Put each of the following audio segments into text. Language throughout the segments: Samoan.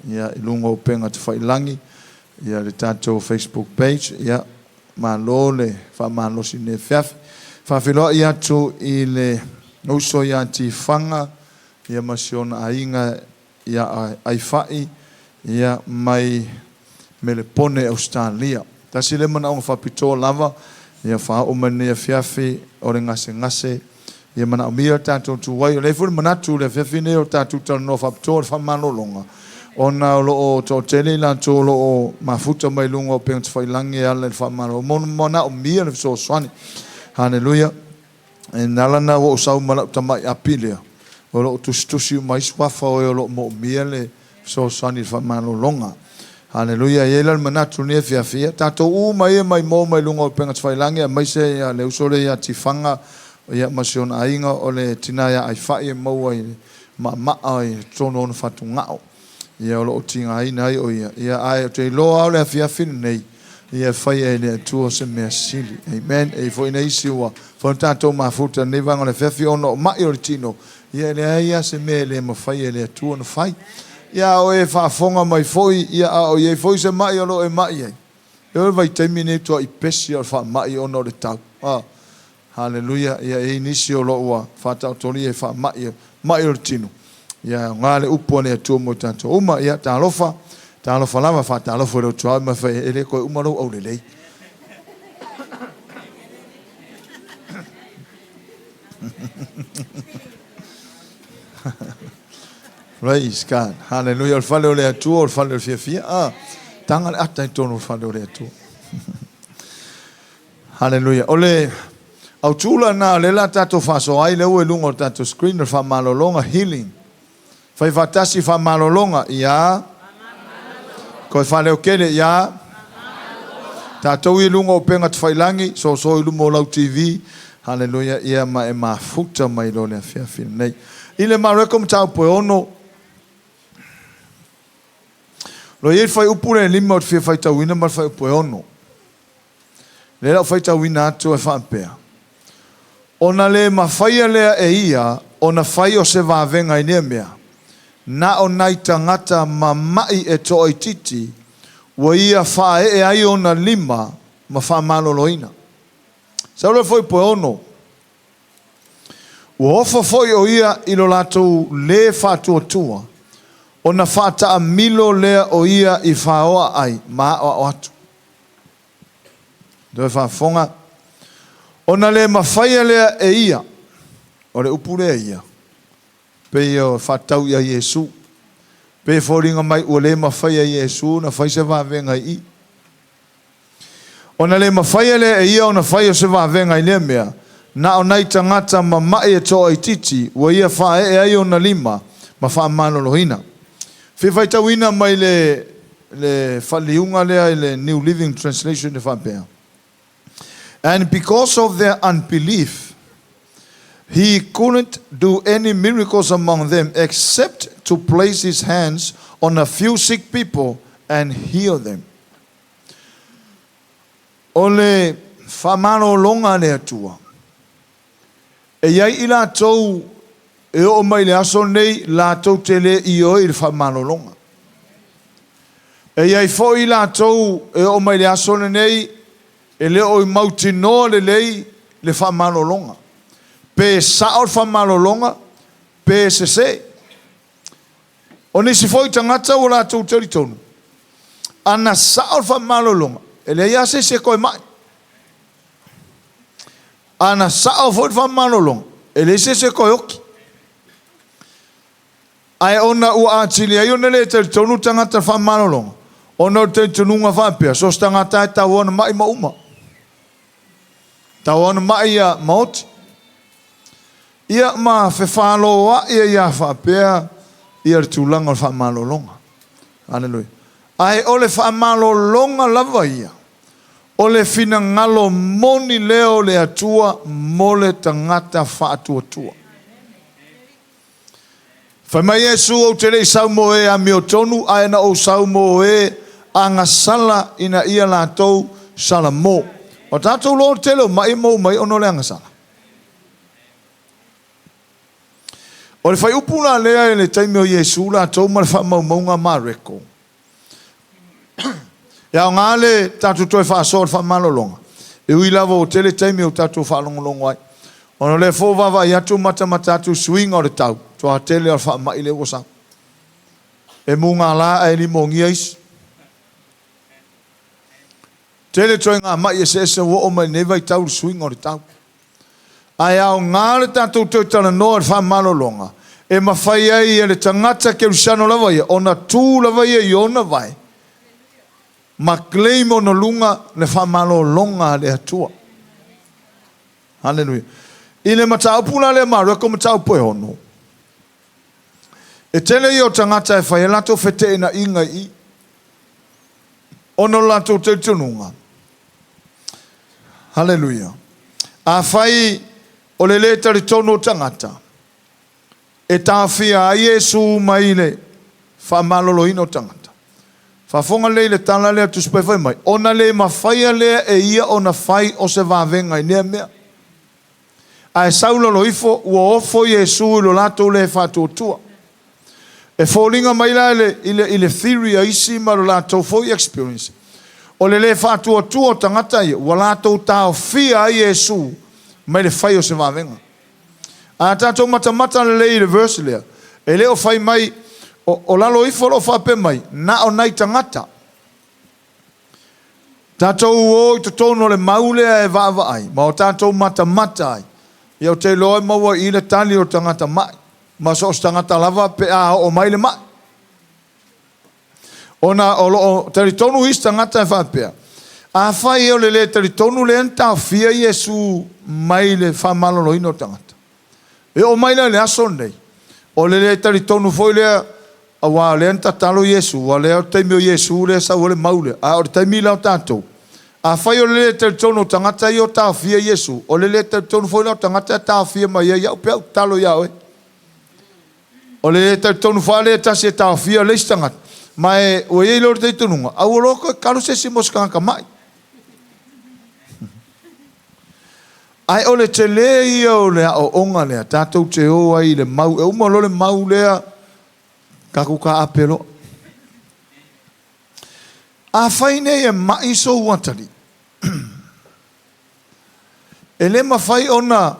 ia, i luga o upega tafailagi, ia, le tatou Facebook page. Ia, malo le faamalosi i lenei afiafi. Faafeiloai atu i le uso ia Tifaga, ia, ma si ona aiga ia Aifai, ia, mai Melepone, Ausetalia. Tasi lea manaoga faapitoa lava, ia faaoo mai lenei afiafi o le gasegase, ia manaomia le tatou tu ai. O le foi le manatu le afiafi nei o tatou talanoa faapitoa le faamalologa, ona o loo toatele i latou o loo mafuta mai luga o upega tafailagi e ala i le faamalolo, manaomia le fesoasoani. Haleluia. E na ala na ua ou sau ma lau tamai api lea, o loo tusitusi uma ai suafa o e o loo moomia le fesoasoani i le faamalologa. Haleluia. E i ai la le manatu i lenei afiafi, ia tatou uma ia mai mo mai luga o upega tafailagi, aemaise ia le uso lea ia Tifaga, ia ma si ona aiga, o le tina ia Aifai e maua i le maamaa i totonu o ona fatugao, ia o loo tigaina ai o ia, ia ae ou te iloa o le afiafi lenei, ia faia e le Atua se mea sili. Amen. E i ai foi nisi ua foi tatou mafuta nei vaega o le afiafi ona o mai o le tino, ia e leai lava se mea e le mafai e le Atua ona fai. Ia a o e faafofoga mai foi, ia a o i ai foi se mai o lo o e mai ai, e o le vaitaimi lenei tuai pesi o le faamai ona o le tau. Ah, haleluia. Ia e i ai nisi o lo o ua faataotolia i faamai, mai o le tino. Ia aoga le upu a le Atua mo i tatou uma. Ia talofa, talofa lava, faatalofa i lou tuaoi ma fai e le toe uma lou aulelei. Praise God. Hallelujah. O le fale o le Atua, o le fale o le fiafia. Ah, taga le ata i totonu o le fale o le Atua. Hallelujah. O le autū lena o lea la tatou faasoa ai, lea ua i luga o le tatou screen, o le faamalologa, healing. Fai faatasi faamalologa, ia. Toe faaleotele, ia. Tatou i luga o upega tafailagi, soso i luma o lau TV. Hallelujah. Ia ma e mafuta mai loa le afiafi lenei. I le Mareko mataupu e 6, lo i ai le fuaiupu le 5 o te fia faitauina ma le fuaiupu e 6. Lea la o faitauina atu e faapea, ona le mafaia lea e ia ona fai o se vavega i lea mea, na o nai tagata mama'i e toaitiiti ua ia faaee ai ona lima ma faamaloloina. Sau loa le fuaiupu e 6, ua ofo foi o ia i lo latou lē faatuatua, ona faataamilo lea o ia i faoa ai ma aoao atu. Toe faafofoga, ona le mafaia lea e ia, o le upu lea ia, pei o faatatau ia Iesu, pei e foliga mai ua le mafaia e Iesu ona fai se vavega i i. Ona le mafaia lea e ia ona fai o se vavega i lea mea, na o nai tagata mama'i e toaitiiti ua ia faaee ai ona lima ma faamaloloina. Fia faitauina mai le le faaliuga lea i le New Living Translation e faapea, And because of their unbelief, he couldn't do any miracles among them except to place his hands on a few sick people and heal them. O le faamalologa a le Atua, e i ai i latou e oo mai i le aso lenei latou te le ioe i le faamalologa. E i ai foi i latou e oo mai i le aso lenei e le o i mautinoa lelei le faamalologa, pe sao le faamalologa pe sese. O nisi foi tagata ua latou talitonu, ana sao le faamalologa, e leai lava se isi e toe mai. Ana sao foi le faamalologa, e leai se isi e toe oti. Ae ona ua atili ai ona le talitonu tagata i le faamalologa, ona o le talitonuga faapea, so o se tagata lava e tatau ona mai ma uma. Tatau ona mai ia ma oti. Ia ma fefaloai ai lava faapea ia le tulaga o le faamalologa. Haleluia. Ae o le faamalologa lava ia, o le finagalo moni lea o le Atua mo le tagata faatuatua. Fai mai Iesu, ou te le i sau mo e amiotonu, ae na ou sau mo e agasala ina ia latou salamo. O tatou loa o le tele o mai e maua mai ona o le agasala. O le fuaiupu la lea i le taimi o Iesu latou ma le faamaumauga a Mareko, e aoga le tatou toe faasoa o le faamalologa, e ui lava ua tele taimi o tatou faalogologo ai, ona o lea foi ua vaavaai atu ma matamata atu i suiga o le tau, matua tele lava o le faamai lea ua sau. E mugala ae limogia isi. Tele ituaiga mai eseese ua oo mai i lenei vaitau i le suiga o le tau. Ae aoga le tatou toe talanoa i le faamalologa e mafai ai e le tagata kerisiano lava ia ona tu lava ia i ona vae ma claim ona luga le faamalologa a le Atua. Haleluia. I le mataupu la lea Mareko mataupu e 6, e tele ia o tagata e fai ai latou feteenaiga i i, ona o le latou talitonuga. Haleluia. Afai o le lē talitonu o tagata e taofia ai Iesu mai le faamaloloina o tagata, faafofoga lelei i le tala lea a le Tusi Paia fai mai, ona le mafaia lea e ia ona fai o se vavega i nea mea. Ae sau i lalo ifo, ua ofo Iesu i lo latou le faatuatua. E foliga mai la i le, i le theory a isi ma lo latou foi experience, o le le faatuatua o tagata ia, ua latou taofia ai Iesu mai le fai o se vavega. A tatou matamata lelei i le verse lea, e le o fai mai, o lalo ifo o lo o faapea mai, na o nai tagata. Tatou o i totonu o le mau lea e vaavaai ma o tatou matamata ai, ia ou te iloa e maua i i le tali o le tagata ma'i, ma so o se tagata lava pe a oo mai le ma'i. Ona o lo o talitonu isi tagata e faapea, afai o le lē talitonu lea na taofia Iesu mai le faamaloloina o tagata, e oo mai la i le aso lenei, o le lē talitonu foi lea, aua o lea na tatalo Iesu, aua o lea o le taimi o Iesu lea e sau ai le mau lea, a o le taimi la o tatou, afai o le lē talitonu o tagata ia o taofia Iesu, o le lē talitonu foi la o tagata e taofia mai ai au pe a ou tatalo ia oe. O le lē talitonu foi lea e tasi e taofia le isi tagata, ma e ua i ai lea o le talitonuga, aua loa toe tatalo se isi mo se tagata ma'i. Ae o le tele ia o le aoaoga lea tatou te o ai i le mau, e uma loa le mau lea, tatou taape loa. Afai nei e ma'i sou atalii, e le mafai ona,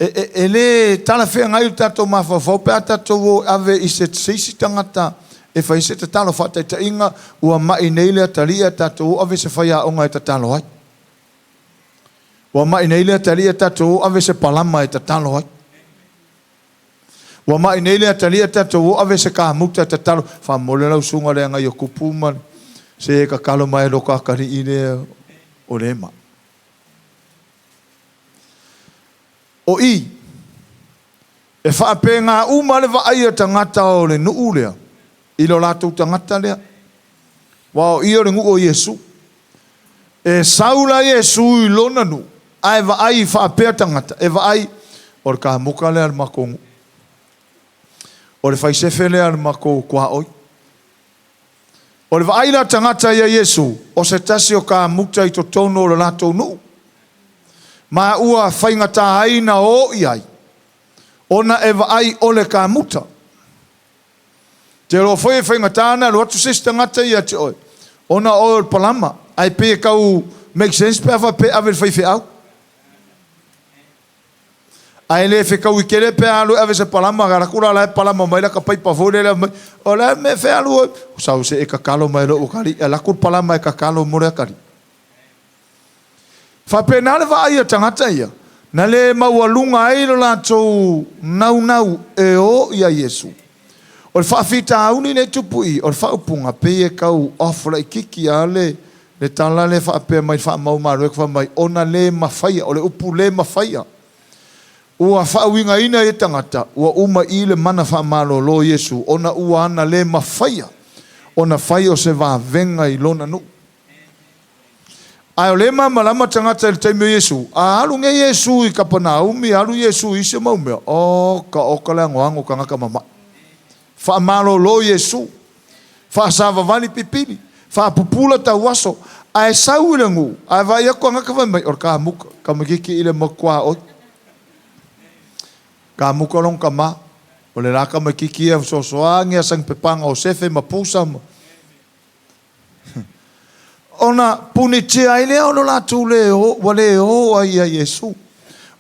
e le talafeagai le tatou mafaufau pe a tatou o e ave i se isi tagata e fai se tatalo. Faataitaiga, ua ma'i nei le atalii ae tatou o ave se faiaoga e tatalo ai. Ua ma'i nei le atalii ae tatou o ave se palama e tatalo ai. Ua ma'i nei le atalii ae tatou o ave se kamuta e tatalo. Faamolemole lau susuga le Agaiotupu ma se e tatalo mai e lota atalii lea o lea e ma'i. O i, e faapena uma le vaai a tagata o le nuu lea i lo latou tagata lea, aua o i o le nuu o Iesu. E sau la Iesu i lona nuu, ae vaai faapea tagata, e vaai, o le kamuta lea a le matou nuu, o le faisefe lea a le matou tuaoi. O le vaai la a tagata ia Iesu, o se tasi o kamuta i totonu o le latou nuu, ma ua faigata ai na o i ai, ona e vaai o le kamuta. Te iloa foi e faigata ona alu atu se isi tagata ia te oe, ona o oe o le palama, ae pei e tau make sense pe a faapea e ave i le faifeau. Ae le fetaui tele pe a alu e ave se palama, alu atu la la e palama mai lata paipa foi lele, mai, o le a le mea e fea alu ai? Sau se e tatalo mai lou atalii, alu atu le palama e tatalo mo le atalii. Faapena le vaai a tagata ia, na le maualuga ai lo latou naunau e o ia Iesu. O le faafitauli lea e tupu i i, o le faaupuga, pei e tau off laitiiti lava le le tala lea faapea mai faamau Mareko fai mai, ona le mafaia, o le upu le mafaia, ua faauigaina ia tagata, ua uma i le mana faamalolo o Iesu, ona ua ana le mafaia ona fai o se vavega i lona nuu. Ae o lea e malamalama tagata i le taimi o Iesu, a alu nei Iesu i Kapanaumi, alu Iesu i isi mau mea, oka oka le anoano o tagata mama'i. Faamalolo Iesu, faasavavali pipili, faapupula tauaso, ae sau i le nuu, ae vaai atu tagata fai mai, o le kamuta, tamaititi i le matuaoi. Kamuta lona tama. O le la tamaititi ia e fesoasoani ia sagipepaga o Sefe ma Pusa ma. Ona punitia ai lea o lo latou le o, ua le o ai ia Iesu.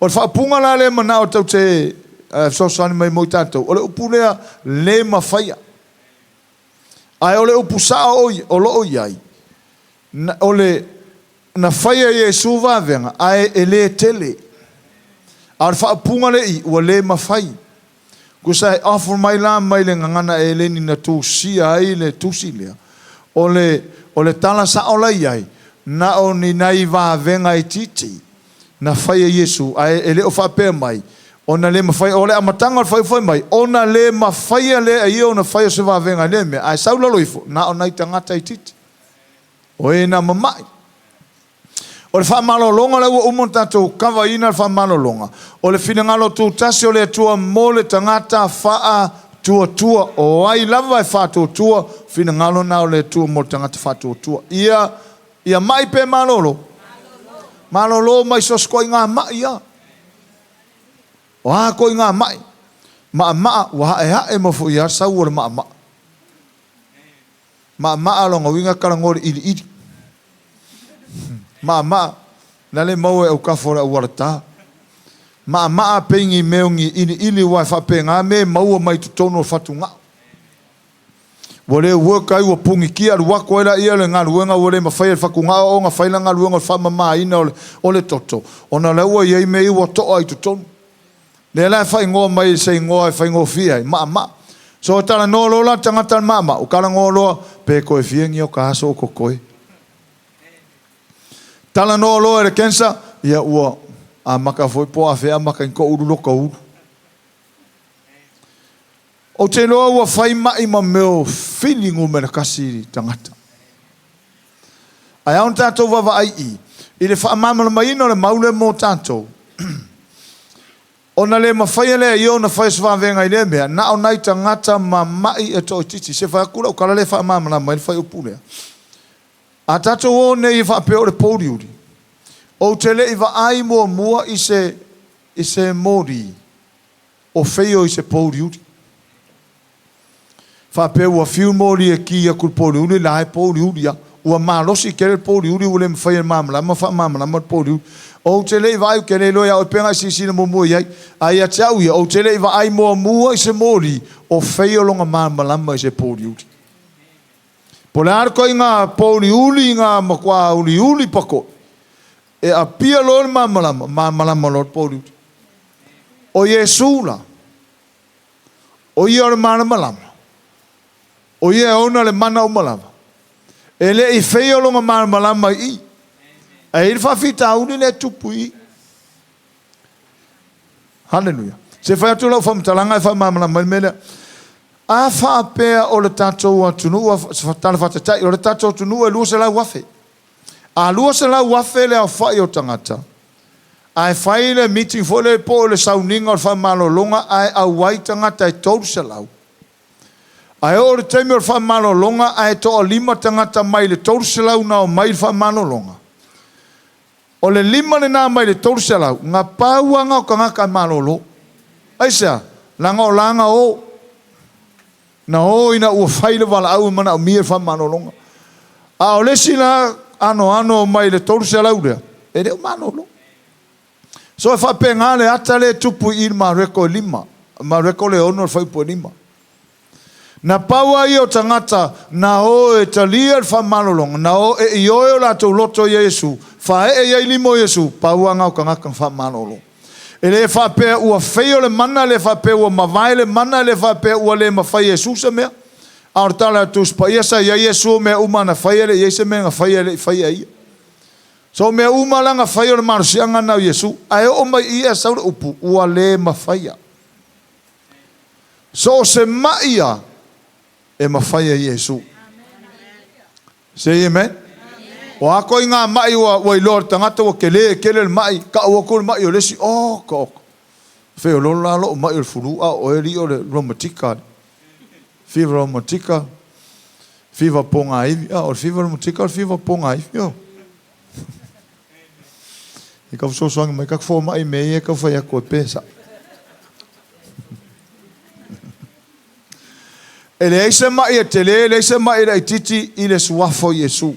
O le faaupuga la lea e manao tou te fesoasoani mai mo i tatou, o le upu lea le mafaia. Ae o le upu sao o lo o i ai, o le na faia e Iesu vavega, ae e le tele. A o le faaupuga lea i i, ua le mafai. Tusa e offer mai la mai le gagana Eleni na tusia ai le tusi lea, o le, o le tala sao la i ai, na o ni nai vavega itiiti na faia e Iesu, ae e le o faapea mai, ona le mafai, o le amataga o le fuaiupu fai mai, ona le mafaia lea e ia ona faia o se vavega i lea mea, ae sau lalo ifo, na o nai tagata itiiti. O e na mamai. O le faamalologa lea ua uma ona tatou kavaina le faamalologa, o le finagalo tutasi o le Atua mo le tagata faatuatua. O ai lava e faatuatua, finagalo na o le Atua mo le tagata faatuatua. Ia, ia mai pe malolo? Malolo mai so o se ituaiga mai lava. O a ituaiga mai? Maamaa, ua haehae ma foi lava sau o le maamaa. Maamaa lona uiga talanoa i le iliili. Maamaa, la le maua e autafa o le auala ta. Maamaa pei ni mea o ni iliili aua e faapena mea e maua mai totonu o le fatugao. Ua le work ai, ua punitia alu atu ai laia le galuega ua le mafai e le fatugao ona fai lana galuega o le faamamaina o le toto, ona o la ua i ai mea ia ua toa i totonu. Lea la e faaigoa mai i se igoa e faigofie ai, maamaa. So e talanoa loa la le tagata i le maamaa, ua talanoa loa, pe toe fia ni o ta aso o totoe. Talanoa loa i le cancer, ia ua amata foi po o afea amata i toulu lota ulu. Ou te iloa ua fai mai ma mea o fili numera tasi i tagata. Ae ao ona tatou vaavaai i i le faamalamalamaina o le mau lea mo tatou, ona le mafaia lea e ia ona fai o se vavega i lea mea, na o nai tagata mamai e toaitiiti. Se fai atu lau tala lea e faamalamalama ai le fuaiupu lea. A tatou o nei e faapea o le pouliuli, ou te le i vaai muamua i se, i se moli o feio i se pouliuli. Faapea ua fiu moli e ki atu i le pouliuli, la e pouliuli lava. Ua malosi tele le pouliuli ua le mafai e le malamalama faamalamalama le pouliuli. Ou te le i vaai, ou te le iloa ia oe pe na e silasila muamua i ai. A ia te au ia, ou te le i vaai muamua i se moli o feio lona malamalama i se pouliuli. Po o le a le ituaiga pouliuli na matua uliuli pato'i, e apia loa le malamalama, malamalama loa le pouliuli. O Iesu la, O Ia o le malamalama. O Ia e ona le mana uma lava. E le i feia Lona malamalama i i. Ae i ai le faafitauli lea e tupu i i. Haleluia. Se i fai atu lau faamatalaga e faamalamalama ai le mea lea. A faapea o le tatou atunuu, se tala faataitai, o le tatou atunuu e 200,000. A 200,000 le aofai o tagata, ae fai le meeting foi lea po o le sauniga o le faamalologa ae auai tagata e 300, ae oo i le taimi o le faamalologa ae toalima tagata mai le 300 na omai i le faamalologa, o le lima lena mai le 300, na pau lava na o tagata e malolo. Aisea? Leaga o la na o. Na o ina ua fai le valaau e manaomia le faamalologa. A o le isi la anoano mai le 300 lea, e le o malolo. So e faapena le ata lea e tupu i i le Mareko e lima, Mareko le 6 le fuaiupu e 5. Na pau lava ia o tagata na o e talia le faamalologa, na o e ioe o latou loto ia Iesu, faaee i ai lima o Iesu, pau lava na o tagata na faamalolo. E le faapea ua feio le mana, e le faapea ua mavae le mana, e le faapea ua le mafai e Iesu se mea. A o le tala a le Tusi Paia, sa i ai Iesu o mea uma na faia, e le i ai se mea na faia e le i faia e ia. So o mea uma la na faia o le malosiaga lena o Iesu. Ae oo mai i i ae sau le upu, ua le mafaia. So o se mai lava e mafai e Iesu. Say amen. O a ituaiga ma'i ua iloa e le tagata ua tele tele le ma'i, tau atu le ma'i o le isi, oka oka. Feoloolo la lo'u ma'i o le fulu a o oe alii o le romatika, fiva romatika, fiva pogaivi. A o le fiva romatika o le fiva pogaivi. Oh. I kau fesoasoani mai taku fomai i mea ia e tau fai atu e pe sa'o. E leai se ma'i e tele, e leai se ma'i e laitiiti i le Suafa o Iesu.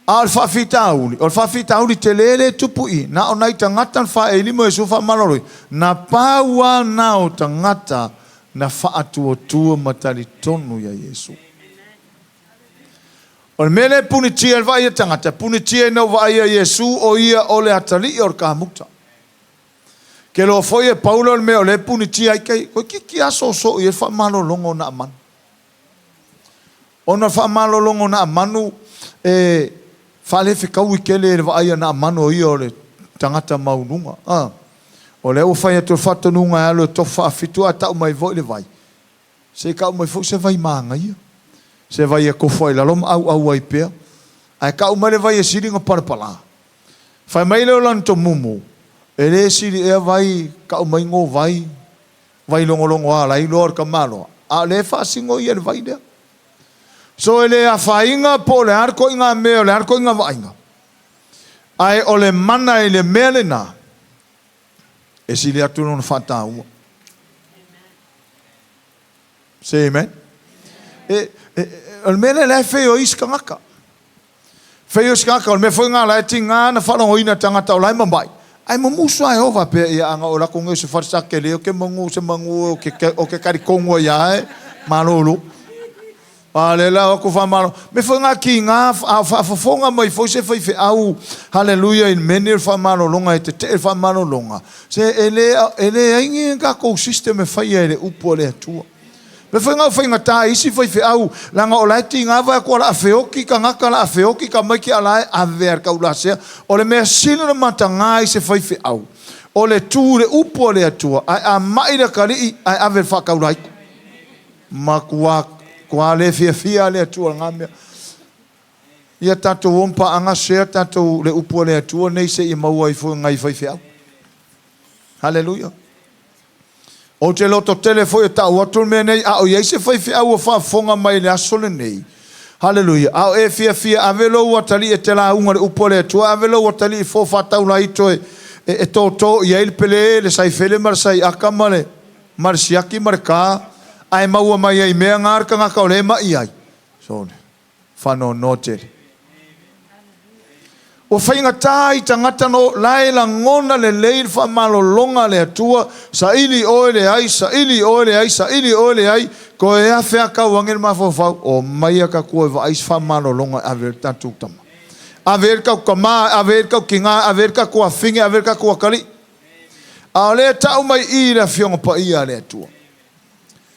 A o le faafitauli, o le faafitauli tele lea e tupu i i, na o nai tagata na faaelima o Iesu faamaloloina, na pau lava na o tagata na faatuatua ma talitonu iā Iesu. O le mea lea e punitia ai le vaai a tagata, e punitia ina ua vaai ia Iesu o ia o le atalii o le kamuta. Ke loa foi e pau lea o le mea o lea e punitia ai kai, toeitiiti lava soosoo i ai le faamalologa o Naamanu. Ona o le faamalologa o Naamanu e faalefetaui tele i le vaai a Naamanu o ia o le tagata maualuga. A, o lea ua fai atu le faatonuga e alu e tofu faafitu ae tau mai foi le vai. Se i tau mai foi se vai manaia, se vai e tofo ai i lalo ma auau ai pea. Ae tau mai le vai e sili ona palapala. Fai mai lea o lana tomumu, E le sili ea vai, tau mai no vai, vai logologo a la iloa o le tamaloa, a o lea e faasino ia i le vai lea. So e le afaina po o le a le toaiga mea o le a le toaiga vaaiga, ae o le mana i le mea lena, e sili atu lona faataua. Say amen. E, e, o le mea lea la e fei o isi tagata. Fei o isi tagata, o le mea foi ngā la e tingā na faalogoina tagata o la e mama'i, ae mumusu lava Ieova pea ia ana o latou nei o se falesa tele o ke manu se manu o ke o ke talitonu ai lava e malolo. A o lea la o atu faamalo. Mea foi ngā kīgā a o faafofoga mai foi se faifeau, haleluia i le mea lenei o le faamalologa e tetee le faamalologa, se e le e leai ni tatou system e faia e le upu a le Atua. Mea foi ngā faigata i isi faifeau, leaga o la e tiga vae atu o le a feoti tagata, o le a feoti tamaiti a o la e ave lava i le taulasea. O le mea sili ona mataga i se faifeau, o le tu i le upu a le Atua, ae a mai le atalii ae ave i le faataulaiti. Matua matua le fiafia le Atua i lena mea. Ia tatou o ma paaga share tatou le upu a le Atua nei se i maua ai foi nai faifeau. Haleluia. Ou te loto tele foi e tau atu le mea nei, a o i ai se faifeau ua faafofoga mai i le aso lenei. Haleluia. A o e fiafia ave lou atalii e te lauga i le upu a le Atua, ave lou atalii fo faataulaito e, e, e tōtō i ai le pele, le saifele ma le saiaka ma le ma le siaki ma le kā, ae maua mai ai mea ngā le tagata o lea e ma'i ai. Sole. Faanoanoa tele. Ua faigata i tagata no la e lagona lelei le faamalologa a le Atua, saili oe le ai, saili oe le ai, saili oe le ai, toe afe a tau age le mafaufau, omaia tatou e vaai se faamalologa e ave ai le tatou tama. Ave ai le tatou tama, ave ai le tatou tina, ave ai le tatou afine, ave ai le tatou atalii. A o lea e tau mai i i le Afioga Paia a le Atua.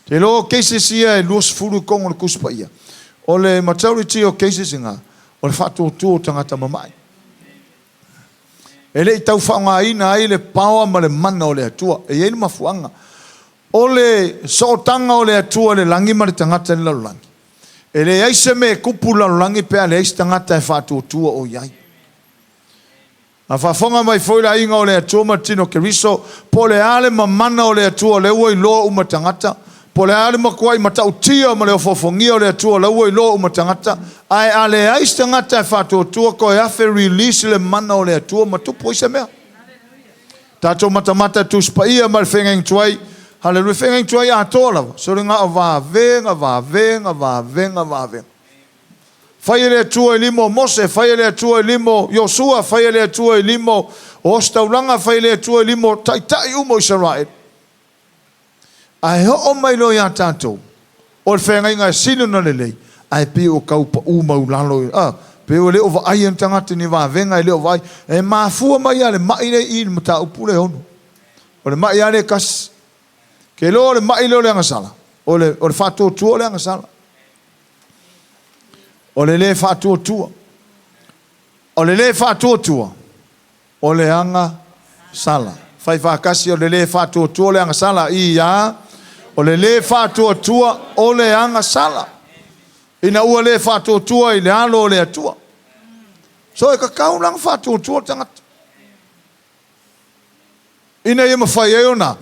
Te iloa o cases ia e 20 i totonu o le Tusi Paia. O le majority o cases na, o le faatuatua o tagata mama'i. E le i tau faaaogaina ai le power ma le mana o le Atua. E i ai le mafuaaga. O le sootaga o le Atua i le lagi ma le tagata i le lalolagi. E leai se mea e tupu i le lalolagi pe a leai se tagata e faatuatua o i ai. A faafofoga mai foi le aiga o le Atua ma le tino o Keriso, po o le a le mamana o le Atua o lea ua iloa uma e tagata, po o le a le matuai matautia ma le ofoofogia o le Atua o la ua iloa uma e tagata, ae a leai se tagata e faatuatua toe afe release le mana o le Atua ma tupu ai se mea. Tatou matamata e Tusi Paia ma le Feagaiga Tuai, Haleluia, Feagaiga Tuai atoa lava, sole na o vavega, vavega, vavega, vavega. Fai e le Atua i lima o Mose, fai e le Atua i lima o Iosua, fai e le Atua i lima o Ositaulaga, fai e le Atua i lima o taitai uma o Isaraelu. Ae oo mai loa iā tatou, o le feagaiga e sili ona lelei, ae pei ua tau pau maulalo, a, pei ua le o vaaia ni tagata i ni vavega e le o vaai. E mafua mai lava le ma'i lea i i le mataupu lea e ono. O le ma'i lava lea e tasi. Ke iloa o le ma'i lea o le agasala, o le, o le faatuatua o le agasala. O le lē faatuatua. O le lē faatuatua, o le aga sala. Fai faatasi, o le lē faatuatua o le aga sala. I a, o le lē faatuatua o le aga sala. Ina ua lē faatuatua i le alo o le Atua. So e tatau la ona faatuatua le tagata. Ina ia mafai ai ona.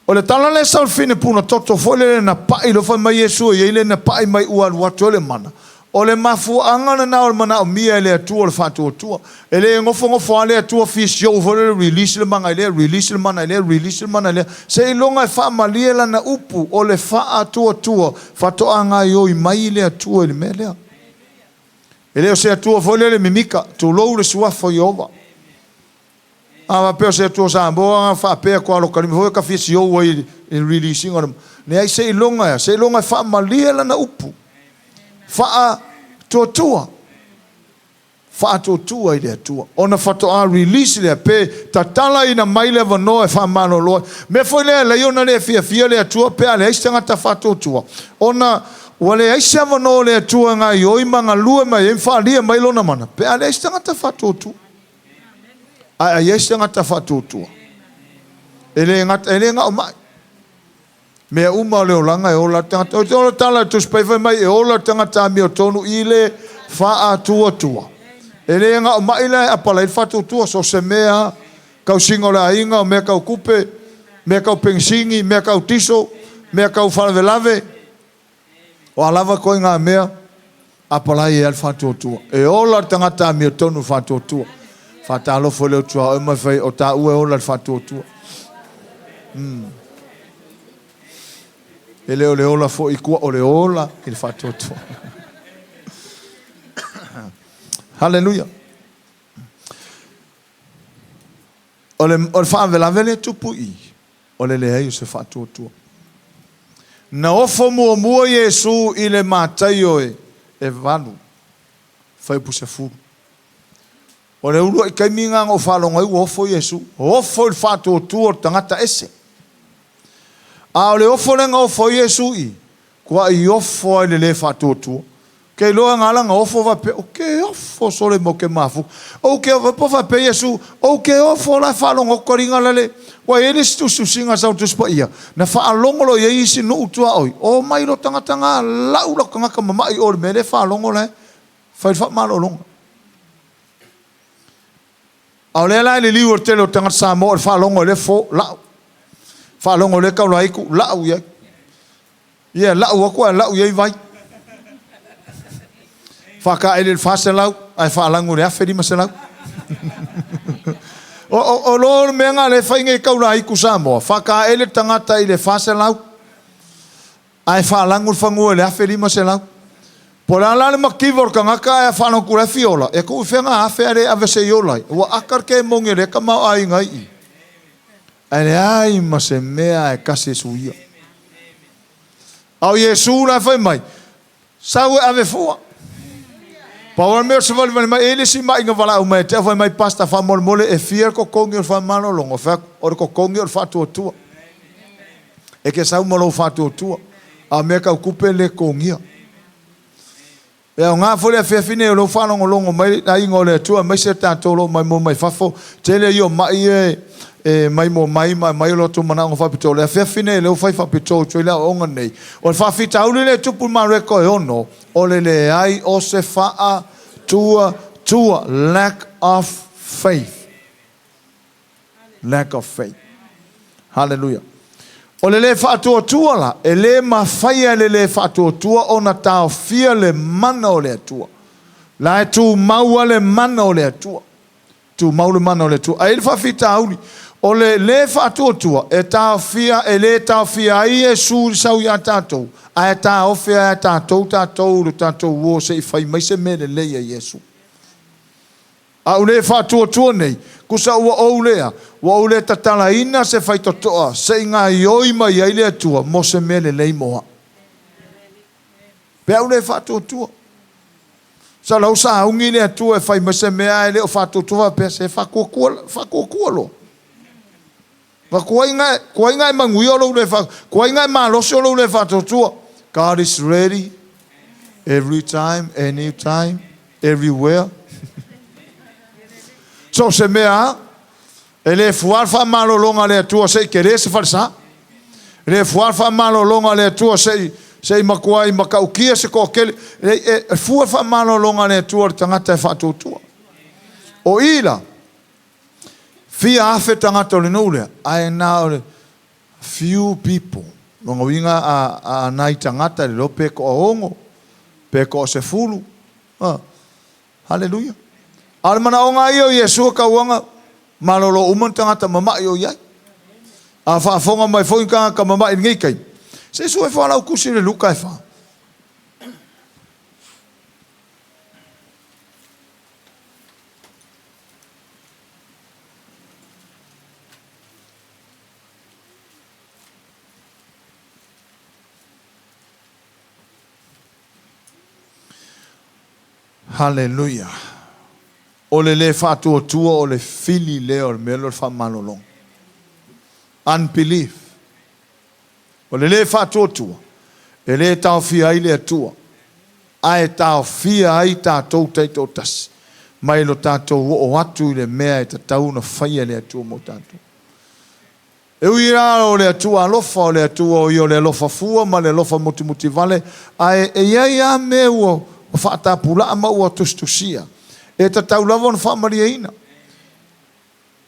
O le tala lea sau i le fine puna toto foi lele na pa'i loa fai mai Iesu e i ai le na pa'i mai ua alu atu ai le mana. O le mafuaaga lena o le manaomia e le Atua o le faatuatua. E le nofonofo lava le Atua fia foi lele release le mana i lea, release le mana i lea, release le mana i lea. Seiloga e faamalie lana upu o le faatuatua faatoa gaoioi mai le Atua i le mea lea. E le o se Atua foi lele mimika, tulou le suafa o Ieova. A faapea o se Atua Samoa faapea atu lava o lota lima foi ta fia siou ai i le release ina o le Leai, seiloga e a? Seiloga e faamalie lana upu. Faatuatua. Faatuatua i le Atua. Ona faatoa release lea, pe tatalaina mai le avanoa e faamalolo ai. Mea foi lea e ala ai ona le fiafia le Atua pe a leai se tagata faatuatua, ona ua leai se avanoa o le Atua e gaoioi ma galue mai ai ma faaalia mai Lona mana pe a leai se tagata faatuatua. Ae a i ai se tagata faatuatua, e le gata, e le gao mai. Mea uma o le olaga e ola le tagata. O te ola tala i le Tusi Paia fai mai e ola le tagata amiotonu i le faatuatua. E le gao mai la e apalai le faatuatua, so o se mea, tausiga o le aiga, o mea tau tupe, mea tau penisini, mea tau tiso, mea tau faalavelave, o a lava ituaiga mea, apalai ai lava le faatuatua. E ola le tagata amiotonu i le faatuatua. Faatalofa i le utuaoe ma fai, o taua e ola i le faatuatua. E le o le ola foi i tua, o le ola i le faatuatua. Haleluia. O le, o le faalavelave lea e tupu i i, o le leai o se faatuatua. Na ofo muamua Iesu i le Mataio e, e 8, fuaiupu 10. O le uluai taimi lena na ou faalogo ai ua ofo Iesu. Ofo i le faatuatua o le tagata ese. A o le ofo lea na ofo ai Iesu i i, tuai ofo lava i le le faatuatua. Ke iloa na ala na ofo faapea, Ou te ofo sole ma ou te mafuta. Ou te ofo, po faapea Iesu, Ou te ofo la e faalogo atu taliga la le, ua i ai le isi tusitusiga sa o Tusi Paia, na faalogo loa i ai isi nuu tuaoi, omai loa tagata na lau latou tagata mamai i o i le mea lea e faalogo la e fai le faamalologa. A o lea la e liliu e le tele o tagata Samoa o le faalogo i lea fo, lau. Faalogo i lea taulaitu, lau i ai. Ia, lau atu ae lau i ai vai. Faataele i le 400 ae faalagu i le 1500. O, o, o lo le mea na lea e fai nei taulaitu Samoa, faataele le tagata i le 400 Ae faalagu le fanua i le 1500. Po o le a la le mativa o le tagata ae a faalagu atu la e fia ola, e tuu i fea na afe ae le ave se i ola ai? Ua aka le kemoni e lea tamaoaiga i i. Ae leai ma se mea e tasi e suia. A o Iesu la e fai mai, Sau e ave fua. Pau lava le mea o le savalivali mai, e i ai le isi mai na valaau mai ia te au, fai mai, Pastor, faamolemole e fia le totogi o le faamalologa? Fai atu, O le totogi o le faatuatua. E te sau ma lou faatuatua, a o mea tau tupe e le totogia. E aoga foi le afiafi nei o lou faalogologo mai le aiga o le Atua, aemaise tatou o lo o maimoa mai fafo, tele ia o mai ia e maimoa mai ma aumai o latou manaoga faapitoa. O le afiafi nei o lea ua fai faapitoa atu ai le aoaoga nei. O le faafitauli lea e tupu i Mareko e 6, o le leai o se faatuatua, lack of faith. Lack of faith. Hallelujah. O le le faatuatua la, e le mafai e le le faatuatua ona taofia le mana o le Atua. La e tumau lava le mana o le Atua. Tumau le mana o le Atua. Ae i ai le faafitauli, o le le faatuatua e taofia, e le taofia ai Iesu i le sau ia tatou, ae taofi ai e tatou tatou i le tatou uo se i fai mai se mea lelei a Iesu. A ou le faatuatua nei, tusa ua ou lea, ua ou le tatalaina se faitotoa se i gaoioi mai ai le Atua mo se mea lelei mo au. Pe a ou le faatuatua. Sa lau sauni le Atua e fai mai se mea ae le o faatuatua faapea se faatuatua, faatuatua loa. Fa kuai nga, kuai nga e manuia o lou le fa, kuai nga e malosi o lou le faatuatua. God is ready every time, any time, everywhere. So se mea a, e le fua le faamalologa a le Atua se i tele se falesa. E le fua le faamalologa a le Atua se i se i matuai matautia se toatele. E, e fua le faamalologa a le Atua i le tagata e faatuatua. O i la, Fia afe tagata o le nuu lea, ae na o le few people. Lona uiga a, a nai tagata le iloa pe toaono, Pe toasefulu. A. Haleluia. A o le manaoga lava ia o Iesu e tauaga malolo uma ni tagata mama'i o i ai. A faafofoga mai foi ni tagata mama'i i lenei taimi, se i sue fua lau tusi i le Luka e fa. Haleluia. O le le faatuatua o le fili lea o le mea lea o le faamalologa. Unbelief. O le le faatuatua, e le taofia ai le Atua, ae taofia ai tatou taitoatasi mai lo tatou oo atu i le mea e tatau ona faia e le Atua mo tatou. E ui lava o le Atua alofa, o le Atua o ia o le alofa fua ma le alofa mutimutivale, ae e i ai lava mea ua faatapulaa ma ua tusitusia, e tatau lava ona faamalieina.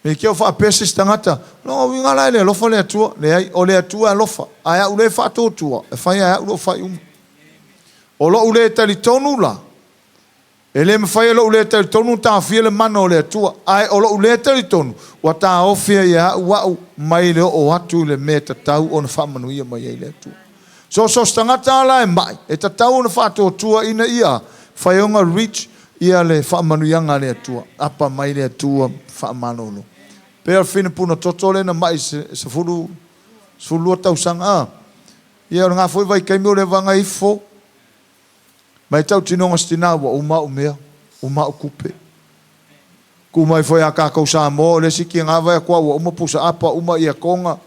Ne i te i ua faapea se isi tagata, O lona uiga la e le alofa le Atua. Leai, o le Atua e alofa, ae a ou le faatuatua, e fai lava e au lou faaiuga. O lou le talitonu la, E le mafai e lou le talitonu ona taofia le mana o le Atua, ae o lou le talitonu ua taofi ai e au au mai le oo atu i le mea e tatau ona faamanuia mai ai le Atua. So, so se tagata lava la e mai, e tatau ona faatuatua ina ia mafai ona reach ia le faamanuiaga a le Atua. Apa mai le Atua faamalolo. Pei o le fine puna toto lea na mai i le 12 tausaga, a? Ia o lena foi vaitaimi o leva ona ifo. Mai tautinoga se tina ua uma au mea, uma au tupe. Tu mai foi a tatou Samoa o le isi tina vaai atu a ua uma pusa apa, uma ia toga,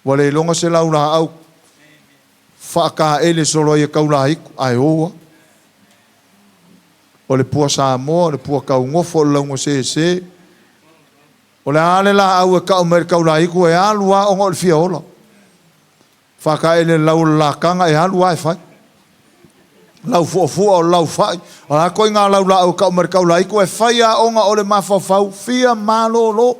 ua le iloga se laulaau faataele solo ai e taulaitu, ae o a. O le pua Samoa, o le pua taugofo, o le lauga sese. O le a le laau e tau mai le taulaitu e alu a ona o le fia ola. Faataele le lau o le lataga e alu lava e fai. Lau fuafua o le lau fai, o le a ituaiga laulaau e tau mai le taulaitu e fai lava ona o le mafaufau fia malolo.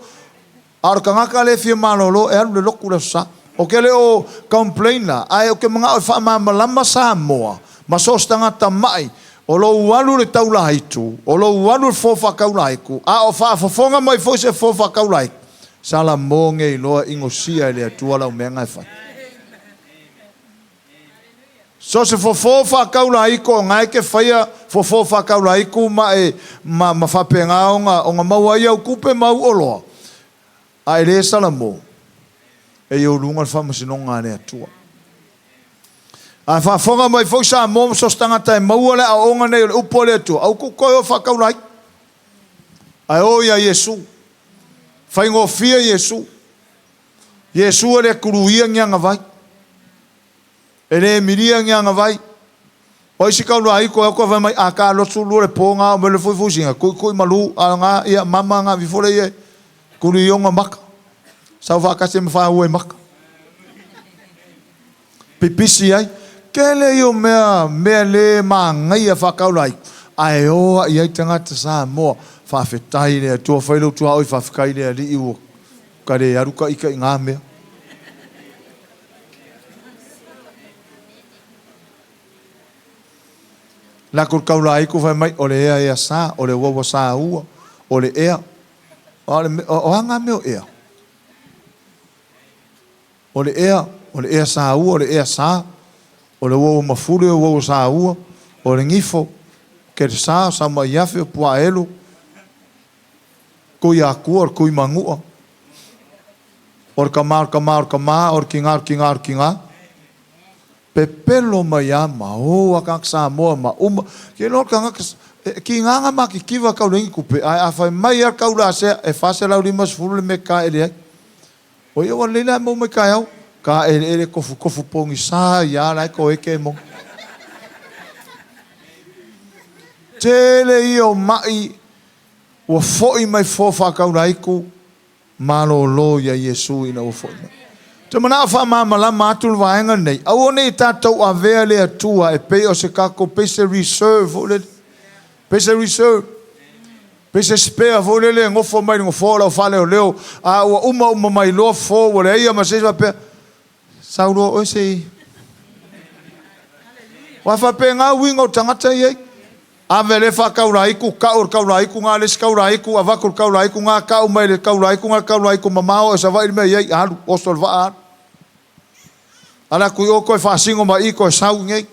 A o le tagata lea e fia malolo e alu i le lotu i le Aso Sa. Ou te le o complain la, ae ou te manao e faamalamalama Samoa ma so o se tagata mai o lou alu i le taulaitu, o lou alu i le fofo faataulaitu, a o faafofoga mai foi se fofo faataulaitu, Sala mo nei loa inosia e le Atua lau mea na e fai. So se fofo faataulaiku o na e te faia fofo faataulaiku ma e ma, ma faapena ona, ona maua ai au tupe ma au oloa, a e le sala mo, e i ou luga le faamasinoga a le Atua. A faafofoga mai foi Samoa ma so se tagata e maua le aoaoga nei o le upu a le Atua, aua tou toe o faataulaiku. Ae o ia Iesu. Faigofie Iesu. Iesu e le tuluia ni ana vai. E le milia ni ana vai. O isi kaulāiko e oko fai mai, a ka lotu lua le pō ngā o mele fuifuisinga, kuikui malu, a ngā ia mama ngā vifole ia kuli i ona maka. Sau whaakasi ma whāua i maka. Pipisi ai. Kele ia o mea, mea le māngaia whakaulāiko. Ae o a i ai tagata Samoa, Faafetai i le Atua, fai lou tuaoi, faafetai i le Alii ua ka le alu ka ika i ngā mea. Lako le kaulāiku fai mai, o le ea ea sa, o le uaua sa ua, o le ea. O le, o a ngā mea o ea? O le ea, o le ea saua, o le ea sa, o le uaua mafuli, o le uaua saua, o le gifo, kelesa, o Saumaiafe, o Puaelu, Kui Akua, o le Kui Manua, o le Kama, o le Kama, o le Kama, o le Kiga, o le Kiga, o le Kiga. Pepelo mai a ma o a tagata Samoa ma uma. Ke iloa le tagata, e kiga nga makikiva kau leai ni tupe, ae a fai mai a le taulasea, e 450 le mea e taele ai. O ia ua lelei la e mau mai taeao, taeleele tofutofu pogisa ia la e toe eke e moe. Tele ia o maʻi ua foʻi mai fofo faataulaiku malolo ia Iesu ina ua foʻi mai. Ou te manao faamalamalama atu le vaega lenei, aua ne i tatou avea le Atua e pei o se tatou pei se reserve foi lele, pei se reserve. Pei se spare foi lele e nofo mai le nofoa o le aufaleoleo, a ua uma uma mai loa fofo ua leai lava ma se isi faapea, Sau loa oe se i. Aua e faapena uiga o tagata ia i. Ave le faataulaiku, tau i le taulaiku na le isi taulaiku, avatu i le taulaiku na, tau mai le taulaiku na le taulaiku mamao, e Savaii le mea e i ai, alu, oso i le vaa alu. Ala atu i o toe faasino mai i i toe sau i inei.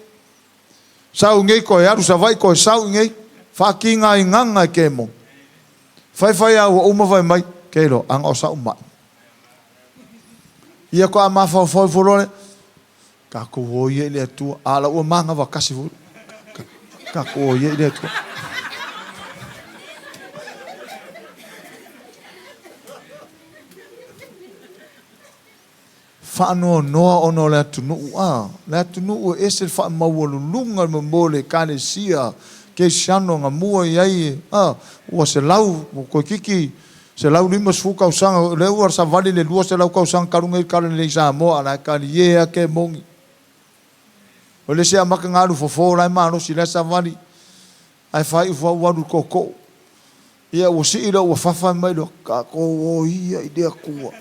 Sau i inei toe alu Savaii toe sau i inei. Faatigainaga e kemo. Fai fai a ua uma fai mai, keilo, ana o sa'u ma'i. Ia to'a mafaufau ifo loa lea, tatou o ia i le Atua. A la ua manava tasi foi. Tatou o ia i le Atua. Faanoanoa ona o le atunuu, a, le atunuu e ese le faamaualuluga le mo le Ekalesia Kerisiano na mua i ai, a, ua selau, ua toeitiiti 150 tausaga, o lea ua savali le 200 tausaga talu nei le Talalelei i Samoa, a o la e talie lava ke moni. O le isi e amata ona alu fofo o la e malosi, o la e savali, ae faaiu foi ua alu i le tootoo. Ia ua sii loa ua fafa mai loa, tatou o ia i le Atua.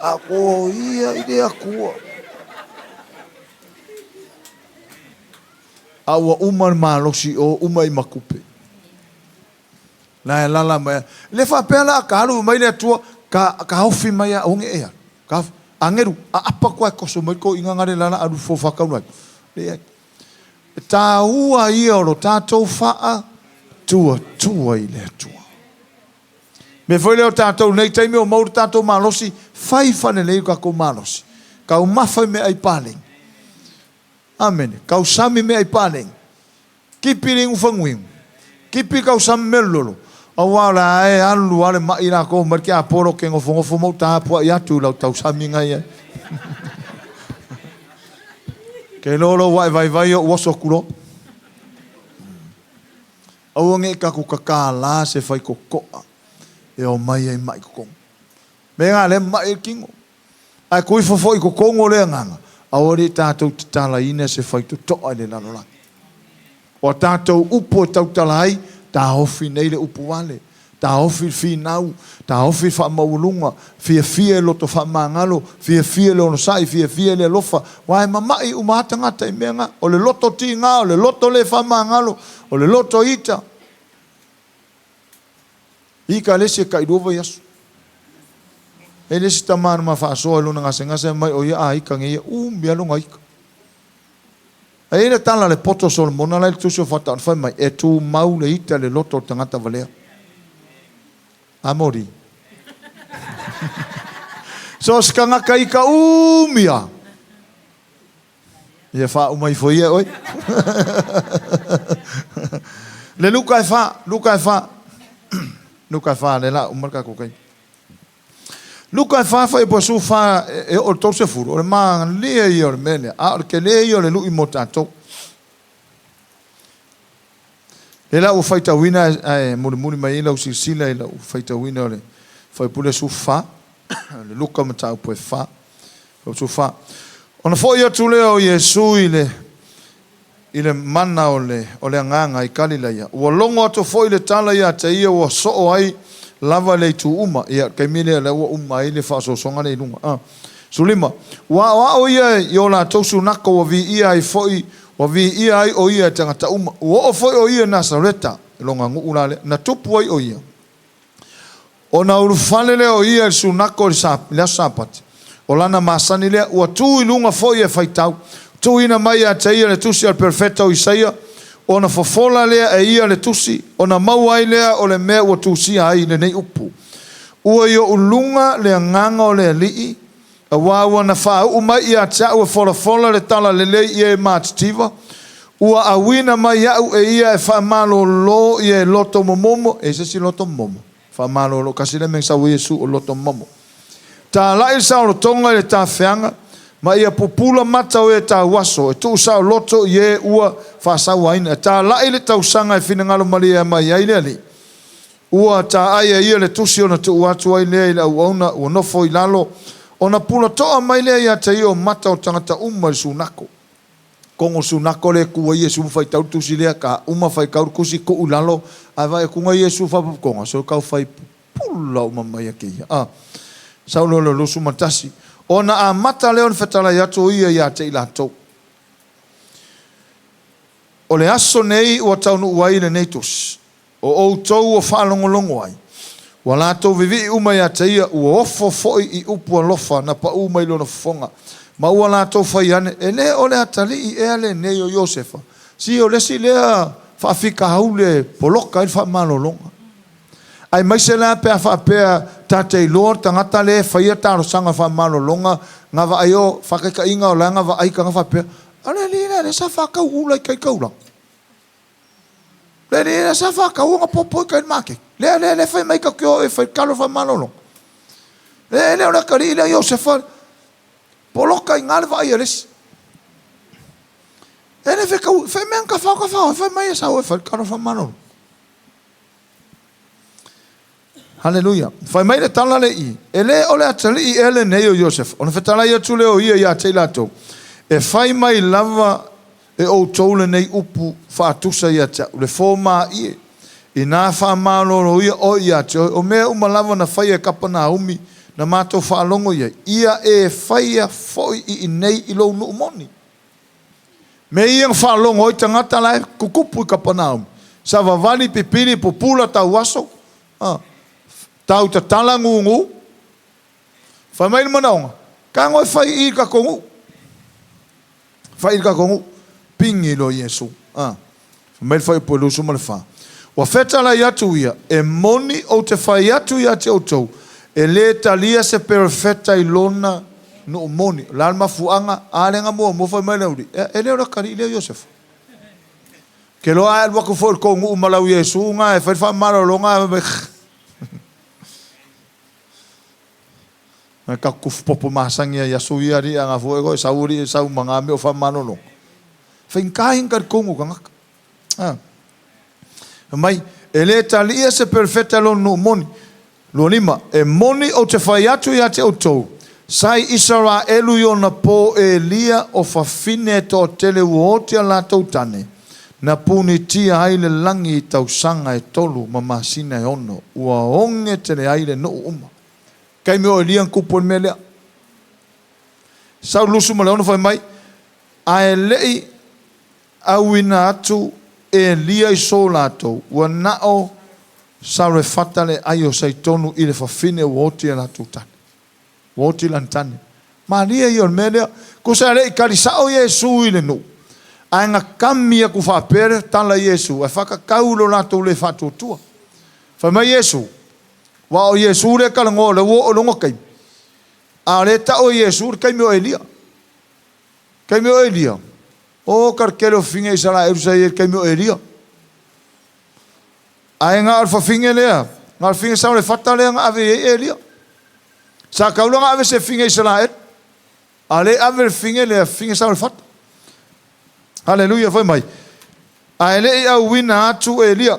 Tatou o ia i le Atua. A ua uma le malosi i o, uma i matupe. La e alaala mai lava. E le faapea la a ta alu mai le Atua, ta taofi mai lava aua ne i e alu. Taofi. Agelu, aapa atu lava e toso mai le toeaina lena le la alu fofa talu ai. Leai. E taua ia o lo tatou faatuatua i le Atua. Mea foi lea o tatou nei taimi o maua le tatou malosi, fai faalelei lo tatou malosi. Taumafa i meaai paleni. Amene. Tausami meaai paleni. Tipi le inu faguinu. Tipi tausami mealololo. Aua o le a e alu lava le ma'i latou mai le tiapolo ke nofonofo ma ou tapua'i atu i lau tausamiga ia. Ke iloa lou ae vaivai ou oso atu loa. Aua ne i tatou tatala se faitotoa e omai ai ma'i i totonu. Mea na lea ma'i ai le tino. Ae tuu ifo foi i totonu o le agaga, aua le tatou tatalaina se faitotoa i le lalolagi. O a tatou upu e tautala ai, taofi nei le upu vale, taofi le finau, taofi le faamaualuga, fiafia i le loto faamagalo, fiafia i le onosai, fiafia i le alofa, aua e mama'i uma lava tagata i mea na. O le loto tiga, o le loto le faamagalo, o le loto ita. Ika le isi e tailua vaiaso. E le isi tama na ma faasoa i lona gasegase mai o ia a ika nei ia umi lava lona ika. E i ai le tala a le poto o Solomona la i le tusi o Faataoga fai mai, e tumau le ita i le loto o le tagata valea. Amori. So se tagata ika umi lava. Ia faauma ifo ia e oe. Le Luka e fa, Luka e fa. Luka e fa, le la uma le tatou taimi. Luka e fa fuaiupu 14 e oo i le 30, o le malie ia o le mea lea, a o le tele ia o le lui mo tatou. Lea la ua faitauina ae mulimuli mai ai lau silasila i lau faitauina o le fuaiupu lea 14, le Luka mataupu e fa, fuaiupu 14. Ona foi atu lea o Iesu i le i le mana o le o le Agaga i Kalilaia, ua logo atu foi le tala ia te ia ua soo ai lava le itu uma. Ia, o le taimi lea o lea ua uma ai le faaosoosoga lea i luga. A. 15, Ua aoao ia i o latou sunako ua viia ai foi, ua viia ai o ia e tagata uma. Ua oo foi o ia i Nasareta, lona nuu la lea, na tupu ai o ia. Ona ulufale lea o ia i le sunako i le aso Sapati. O lana masani lea, ua tu i luga foi e faitau. Tuuina mai ia te ia le tusi a le perofeta o Isaia, ona fofola lea e ia le tusi, ona maua ai lea o le mea ua tusia ai lenei upu. Ua i ou luga le agaga o le Alii, aua ua na faauu mai ia te au e folafola le talalelei i e matitiva, ua auina mai au e ia e faamalolo i e loto momomo, e i ai se isi loto momomo? Faamalolo, kasi lea mea na sau ai Iesu o le loto momomo. Talai le saolotoga i le tafeaga, ma ia pupula mata o e tauaso, e tuusaoloto i e ua faasauaina. E talai le tausaga e finagalo malie mai ai le Alii. Ua taai e ia le tusi ona tuu atu ai lea i le auauna ua nofo i lalo, ona pulatoa mai lea ia te ia o mata o tagata uma i le sunako. Kogo o le sunako lea e tu ai Iesu ma faitau le tusi lea, ka uma faitau le tusi, tuu i lalo, ae vaai atu Iesu faapopotoga, so tau fai pupula uma mai a keia. A. Sau loa le 21. Ona amata lea ona fetalai atu o ia ia te i latou. O le aso nei ua taunuu ai lenei tusi, o outou ua faalogologo ai, ua latou vivii uma ia te ia, ua ofo foi i upu alofa na paū mai lona fofoga, ma ua latou fai ane, E le o le atalii ea lenei o Iosefa? Si o le isi lea faafitauli e poloka ai le faamalologa. Aemaise la pe a faapea ta te iloa le tagata lea e faia talosaga faamalologa na vaai o faataitaiga o la na vaai tagata faapea, O le alii lea lea sa faatau ula i tai taulaga. Le alii lea sa faatau ona popo i tai i le maketi. Lea lea lea fai mai tatou te o e fai talo faamalologa. E le o le atalii lea Iosefa poloka i ina le vaai a le isi. E le fetau, fai mea na tafao tafao ai, fai mai e sau e fai le talo faamalolo. Haleluia. Fai mai le tala le i, E le o le atalii ea lenei o Iosefa? Ona fetalai atu lea o ia ia te i latou, E fai mai lava e outou lenei upu faatusa ia te a'u, le fomaie, inā faamalolo ia oe ia te oe, o mea uma lava na faia e Kapanaumi na matou faalogo i ai, ia e faia foi i inei i lou nuu moni. Mea ia na faalogo ai tagata la e tutupu i Kapanaumi, savavali, pipili, pupula, tauaso, tau tatala, gugu. Fai mai le manaoga, tago e fai i i le tatou nuu. Fai i le tatou nuu. Pigi loa Iesu. Fai mai le fuaiupu e 24. Ua fetalai atu ia, e moni ou te fai atu ia te outou, e lē talia se perofeta i lona nuu moni. O le a le mafuaaga? A lea na muamua fai mai le aualii, e le o le atalii lea o Iosefa. Ou te iloa a e alu atu foi i le tou nuu ma lau Iesu na e fai le faamalologa, fai mai, Nai tatou tufupopo masani ai i aso ia alii a gafua e sau alii e sau ma na mea o faamalologa. Faigata ia ona talitonu tagata. A. Fai mai, e le talia se perofeta lona nuu moni. 25, E moni ou te fai atu ia te outou, sa i Isaraelu i ona po Elia o fafine e toatele ua oti a latou tane, na punitia ai le lagi i tausaga e tolu ma masina e ono, ua oge tele ai le nuu uma. Taimi o Elia na tupu ai le mea lea. Sau le 26 fai mai, Ae le i auina atu Elia i so latou, ua na o Sarefata le ai o Saitonu i le fafine ua oti a latou tane. Ua oti lana tane. Malie ia o le mea lea. Tusa e le i tali sao Iesu i le nuu, ae na kami atu faapea le tala i Iesu, ae faatatau i lo latou le faatuatua. Fai mai Iesu, aua o Iesu lea e talanoa o lea ua oo i lona taimi, a o lea e tau e Iesu le taimi o Elia. Taimi o Elia, o ka le tele o fafine Isaraelu sa i ai i le taimi o Elia. Ae na o le fafine lea, na o le fafine Sarefata lea na ave i ai Elia. Sa tau la na ave se fafine Isaraelu, a o lea e ave le fafine lea, fafine Sarefata. Haleluia, fai mai, ae le i auina atu Elia.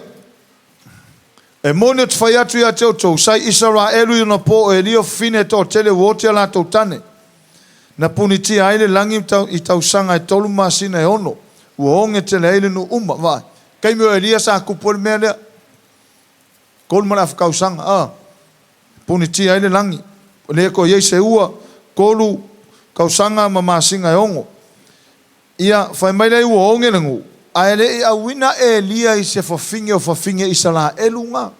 E moni ou te fai atu ia te outou, sa i Isaraelu i ona po o Elia o fafine e toatele ua oti a latou tane. Na punitia ai le lagi i tausaga e tolu masina e ono, ua oge tele ai le nuu uma. Vaai, taimi o Elia sa tupu ai le mea lea, tolu ma le afa tausaga, a, punitia ai le lagi, le toe i ai se ua, tolu tausaga ma masina e ono. Ia, fai mai lea ua oge le nuu, ae le i auina Elia i se fafine o fafine Isaraelu na.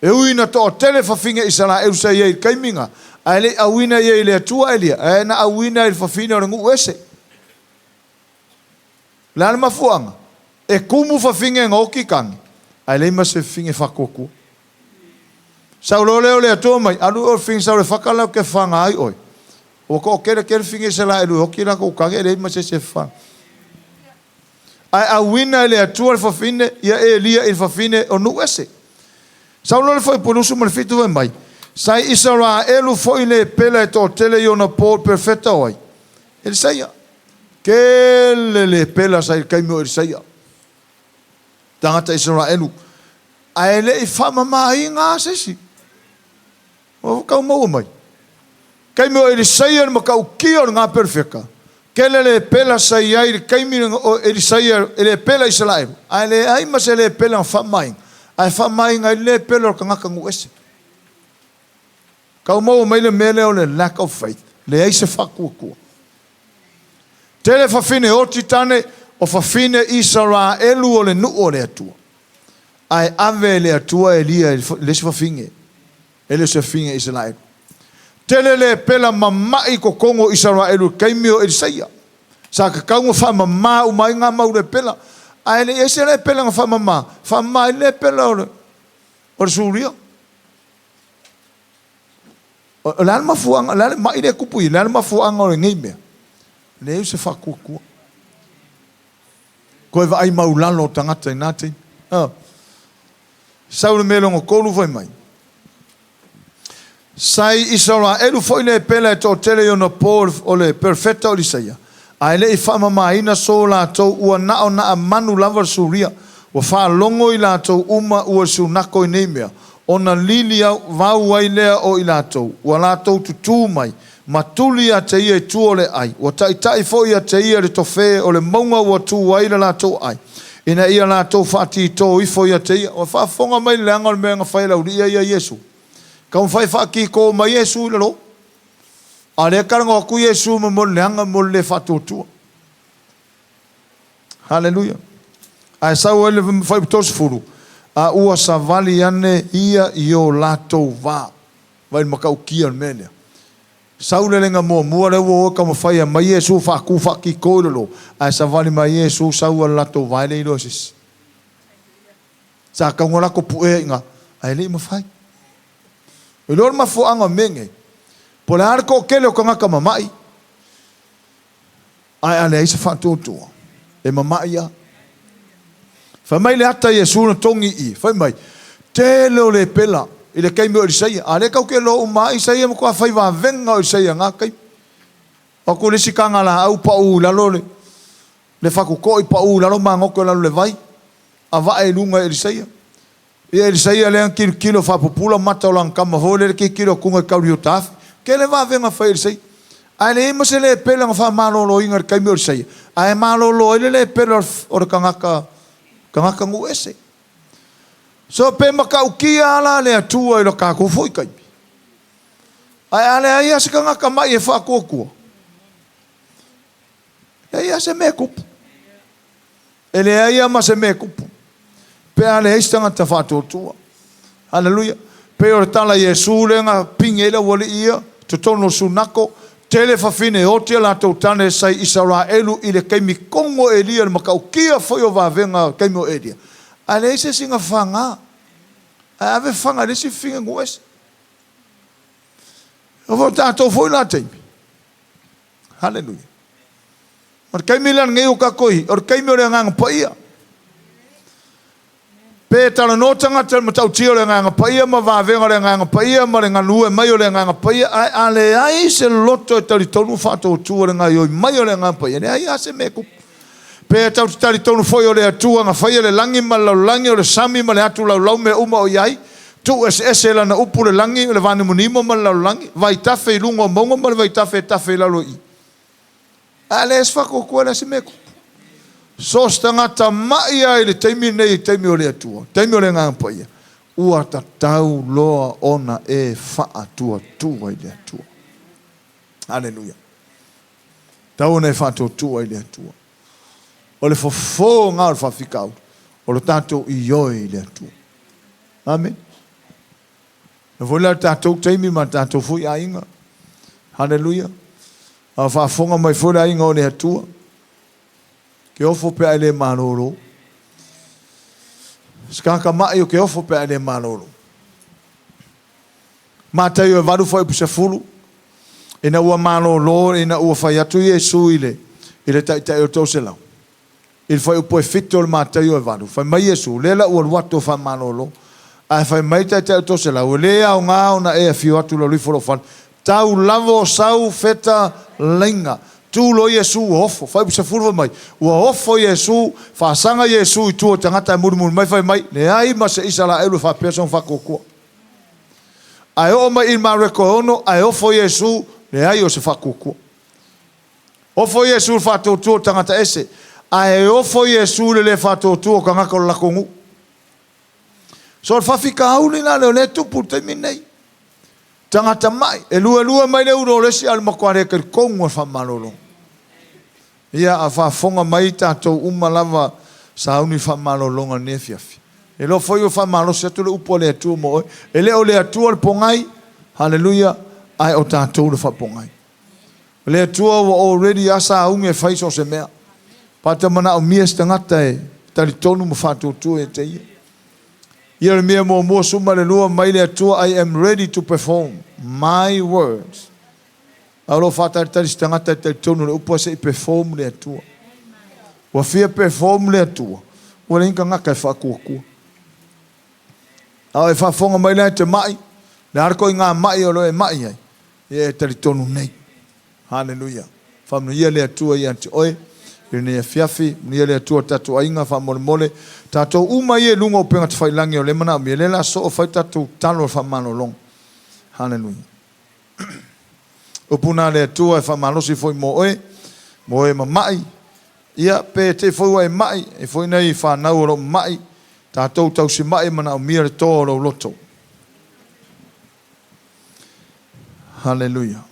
E ui ina toatele fafine Isaraelu sa i ai i le taimi na, ae le i auina i ai e le Atua Elia, ae na auina i le fafine o le nuu ese. O le a le mafuaaga? E tumu fafine na oti tane, ae leai ma se fafine faatuatua. Sau loa lea o le Atua mai, alu oe i le fafine Sarefata la ou te fafaga ai oe. Ua toatele tele fafine Isaraelu e oti latou tane, e leai ma se isi e fafaga. Ae auina e le Atua le fafine ia Elia i le fafine o nuu ese. Sau loa le fuaiupu 27 fai mai, Sa i Isaraelu foi le pela e toatele i ona po le perofeta o ai? Elisaia. Tele le pela sa i le taimi o Elisaia. Tagata Isaraelu. Ae le i faamamaina lava se isi. Ua tau maua mai. Taimi o Elisaia le matautia o lena perofeta, tele le pela sa i ai i le taimi o Elisaia e le pela Isaraelu, ae leai ma se lepela na faamamaina, ae faamamaina ai le lepela o le tagata nuu ese. Tau maua mai le mea lea o le lack of faith, leai se faatuatua. Tele fafine oti tane, O fafine Isaraelu o le nuu o le Atua, ae ave e le Atua Elia i le isi fafine, e le o se fafine Isaraelu. Tele lepela mama'i i totonu o Isaraelu i le taimi o Elisaia. Sa tatau ona faamama uma ai na mau lepela, ae le i ai se lepela na faamama, faamama ai le lepela o le Suria. O le a le mafuaaga, o le a le ma'i lea e tupu i i? O le a le mafuaaga o lenei mea? Leai o se faatuatua. Toe vaai maulalo o tagata i na taimi. Oh. Sau le mea lona tolu fai mai. Sa i Isaraelu foi lepela e toatele i ona po o le perofeta o Elisaia, ae le i faamamaina so latou ua na o Naamanu lava le Suria. Ua faalogo i latou uma ua sunako i nei mea, ona lili vau ai lea o i latou, ua latou tutū mai, ma tuli ia te ia i tua o le aai, ua taitai foi ia te ia le tofe o le mauga ua tu ai le latou aai, ina ia latou faatito ifo ia te ia. Ua faafofoga mai le leaga o le mea na fai e le aualii ia ia Iesu. Taumafai e faatito mai Iesu i lalo. A o lea e talanoa atu Iesu ma mo le leaga mo le le faatuatua. Haleluia. Ae sau ai le fuaiupu 30, a ua savali ane ia i o latou va. Vaai i le matautia o le mea lea. Sau le lega muamua lea ua o e taumafai e aumai Iesu faatu faatito i lalo, ae savali mai Iesu sau a le latou va e le iloa e se isi. Sa tatau ona latou puea i ina, ae le i mafai. E iloa le mafuaaga o mea nei, po o le a le toatele o tagata mama'i, Ae a leai se faatuatua, e mama'i lava. Fai mai le ata Iesu na togi i i, fai mai, Tele o lepela i le taimi o Elisaia. A lea tatou te iloa uma lava Isaia e matua fai vavega o Isaia i na taimi. O atu le isi taga laau pau i lalo le, le fatutoi pau i lalo magoto i lalo le vai, avae i luga e Elisaia. Ia Elisaia lea na tilotilo faapupula mata o lana tama foi lele tilotilo atuga i tauli o taafi. Tele vavega fai e Elisaia. Ae leai ma se lepela na faamaloloina i le taimi o Elisaia, ae malolo ai le lepela o le tagata, tagata nuu ese. So pe matautia lava la le Atua i lo tatou foi taimi. Ae a leai lava se tagata mai e faatuatua, leai lava se mea e tupu. E leai lava ma se mea e tupu pe a leai se tagata faatuatua. Haleluia! Pei o le tala a Iesu lea na pine ai le aualii ia i totonu o Sunako, tele fafine oti a latou tane sa i Isaraelu i le taimi tonu o Elia, le matautia foi o vavega o le taimi o Elia, ae leai se isi na faga, ae ave faga i le isi fafine nuu ese. E oo foi i tatou foi la taimi. Haleluia! O le taimi la lenei ua tatou i ai, o le taimi o le Agaga Paia. Pe talanoa tagata i le matautia o le Agaga Paia ma vavega o le Agaga Paia ma le galue mai o le Agaga Paia, ae a leai se loto e talitonu faatuatua le gaoioi mai o le Agaga Paia, e leai lava se mea e tupu. Pe tatou te talitonu foi o le Atua na faia le lagi ma le lalolagi, o le sami ma le atu laulau mea uma o i ai, tuu eseese e Lana upu le lagi, le vanimonimo ma le lalolagi, vaitafe i luga o mauga ma le vaitafe e tafe i lalo i i. A leai se faatuatua, leai se mea e tupu. So o se tagata ma'i lava i le taimi lenei, i taimi o le Atua, taimi o le Agaga Paia, ua tatau loa ona e faatuatua i le Atua. Aleluia. Tatau ona e faatuatua i le Atua. O le fofo lena o le faafitauli, o le tatou ioe i le Atua. Amene. E foi la le tatou taimi ma le tatou foi aiga. Haleluia. A faafofoga mai foi le aiga o le Atua, ke ofo pe a e le malolo. Se tagata ma'i o ke ofo pe a e le malolo. Mataio e 8 fuaiupu 10, ina ua malolo, ina ua fai atu Iesu i le, i le taitai o le 300, I le fuaiupu e 7 o le Mataio e 8, fai mai Iesu, Lea la ua alu atu o faamalolo. Ae fai mai le taitai o toselau, E le aoga ona e afio atu i lalo ifo o lou fale. Tau lava o sau fetalaiga. Tu loa Iesu ua ofo. Fuaiupu 10 fai mai, Ua ofo Iesu, faasaga Iesu i tua o tagata ae mulimuli mai fai mai, Leai ma se Isaraelu e faapea sona faatuatua. Ae oo mai i le Mareko e 6, ae ofo Iesu, leai o se faatuatua. Ofo Iesu i le faatuatua o tagata ese, ae ofo Iesu i le le faatuatua o tagata o le latou nuu. So o le faafitauli la lea o lea e tupu i le taimi lenei. Tagata mai, e luelue mai le ulo o le isi ae o le matua le talitonu o le faamalologa. Ia, a faafofoga mai tatou uma lava sauni faamalologa i lenei afiafi. E iloa foi ua faamalosi atu le upu a le Atua mo oe. E le o le Atua le pogai, haleluia, ae o tatou le faapogai. O le Atua ua already a sauni e fai so o se mea. Pata manaomia se tagata e talitonu ma faatuatua ia te ia. Ia le mea muamua suma le lua mai le Atua, I am ready to perform my words. A o lo o faatalitali se tagata e talitonu i le upu se i perform le Atua. Ua fia perform le Atua, ua leai ni tagata e faatuatua. A o e faafofoga mai la e te mai, le a le ituaiga mai o lo o e mai ai, ia e talitonu nei. Haleluia. Faamanuia le Atua ia te oe i lenei afiafi. Manuia le Atua tatou aiga faamolemole. Tatou uma ia i luga o upega tafailagi o lea e manaomia, lea o le a soo fai tatou talo o le faamalologa. Haleluia. Upu na a le Atua e faamalosi foi mo oe, mo e mama'i, ia pe te i foi ua e ma'i, e foi nai fanau o lo o mama'i, tatou tausima'i e manaomia le toa o lou loto. Haleluia.